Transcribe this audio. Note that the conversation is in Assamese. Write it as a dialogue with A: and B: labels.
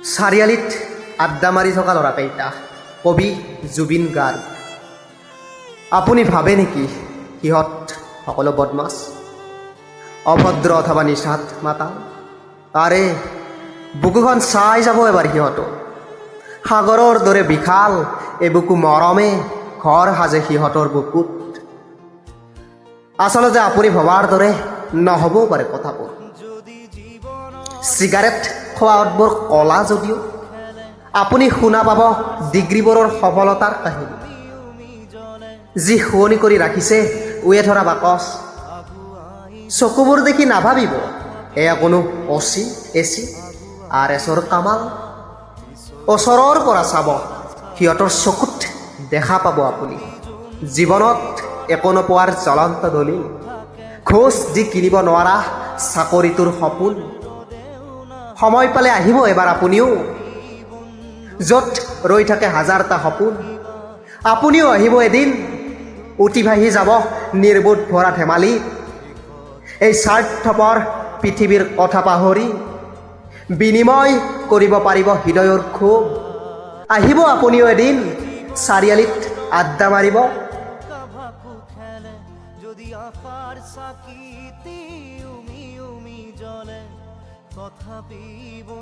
A: চাৰিআলিত আড্ডা মাৰি থকা ল'ৰাকেইটা, কবি জুবিন গাৰ্গ। আপুনি ভাবে নেকি সিহঁত সকলো বদমাছ, অভদ্ৰ অথবা নিচাত মাতাল? আৰে, বুকুখন চাই যাব এবাৰ সিহঁতৰ। সাগৰৰ দৰে বিশাল এবুকু মৰমে ঘৰ সাজে সিহঁতৰ বুকুত। আচলতে আপুনি ভবাৰ দৰে নহ'বও পাৰে কথাবোৰ। চিগাৰেট খোৱা ওঁঠবোৰ ক'লা যদিও আপুনি শুনা পাব ডিগ্ৰীবোৰৰ সফলতাৰ কাহিনী, যি শুৱনি কৰি ৰাখিছে উৱে ধৰা বাকচ। চকুবোৰ দেখি নাভাবিব এয়া কোনো অচি, এচি, আৰ এছৰ কামাল। ওচৰৰ পৰা চাব, সিহঁতৰ চকুত দেখা পাব আপুনি জীৱনত একো নোপোৱাৰ জ্বলন্ত দলিল, ঘোচ দি কিনিব নোৱাৰা চাকৰিটোৰ সপোন। সময় পালে আহিব এবাৰ আপুনিও, য'ত ৰৈ থাকে হাজাৰটা সপোন। আপুনিও আহিব এদিন, উটি ভাহি যাব নিৰ্বোধ ভৰা ধেমালিত, এই স্বাৰ্থপৰ পৃথিৱীৰ কথা পাহৰি বিনিময় কৰিব পাৰিব হৃদয়ৰ ক্ষোভ। আহিব আপুনিও এদিন, চাৰিআলিত আড্ডা মাৰিব।
B: খেলে যদি আশাৰ চাকিটি উমি উমি জ্বলে, তথাপি